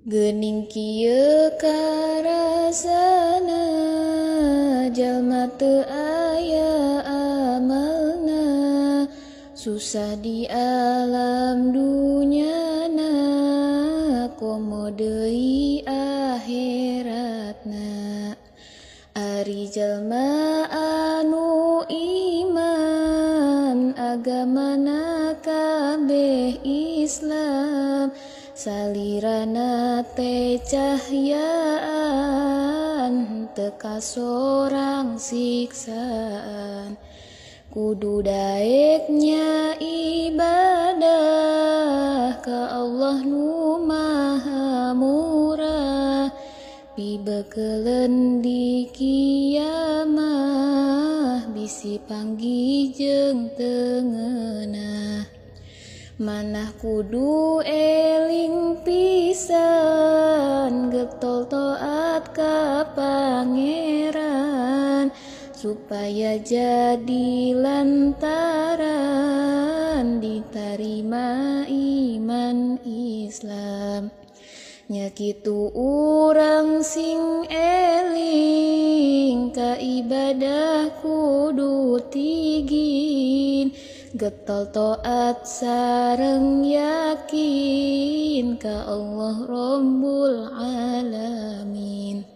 Geuning kieu karasana jalma teu aya amalna, susah di alam dunyana komo deui akhiratna. Ari jalma anu iman agamana kabeh Islam, salirana teh cahyaan teu kasorang siksaan. Kudu daek nya ibadah ka Allah nu maha murah, pibekeleun di kiamah bisi panggih jeung teu ngeunah. Manah kudu eling pisan getol taat ka Pangeran, supaya jadi lantaran ditarima iman Islam. Nya kitu urang sing eling ka ibadah kudu tigin, getol taat sareng yakin ka Allah Rabbul Alamin.